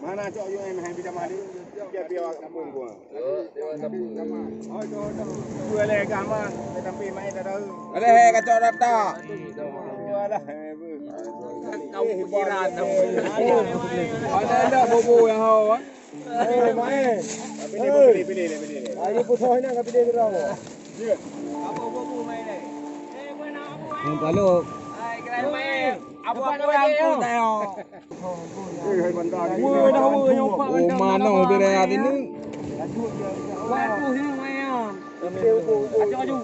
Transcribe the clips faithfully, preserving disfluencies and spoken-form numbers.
Mana cok U M hai bisa mandi? Dia biar kampung gua. Dua leh gama, tetapi main dah tahu. Ada hai kacok rata. Dua lah. Kau pikiran. Ada ada bobo yang hawa. Eh, main. Pilih, pilih, pilih, pilih. Ayo putus ni enggak pilih gerau. Apa bobo main ni? Eh, mana apa? Yang palu. Hai, kena main. Apa apa yang aku tahu? Woi, dah woi, nyopak. Oh, mana bere hati ni? Waduh, ini lumayan. Aju, aju.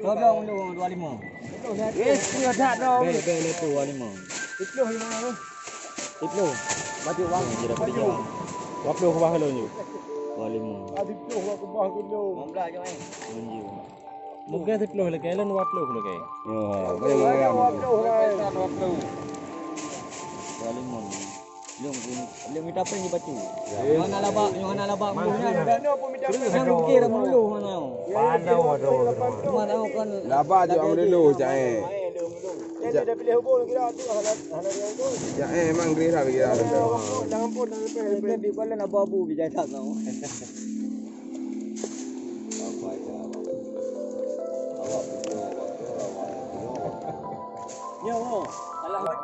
Dua belas, dua lima. Eh, serius dah dah. Be, be, le tu dua lima. Sepuluh lima. Sepuluh. Baca wang. Dua puluh kubah lo ni. Dua lima. Ada sepuluh kubah lo. Lima belas je, eh. Mungkin sepuluh lagi, lain dua puluh lagi. Ya, boleh, boleh. Dua lima. Lung, lung, lung kita pun dibaca. Nyoh hana labak, nyoh hana labak. Yang kira dulu mana? Mana kan? Labak juga dulu, cai. Jadi dah pilih hubung kira tu hana hana yang tu. Ya, eh, memang gerah lagi dah. Jangan pun, jangan pun. Kan di bala abu-abu bijak tak tahu. Ya Allah. Alah.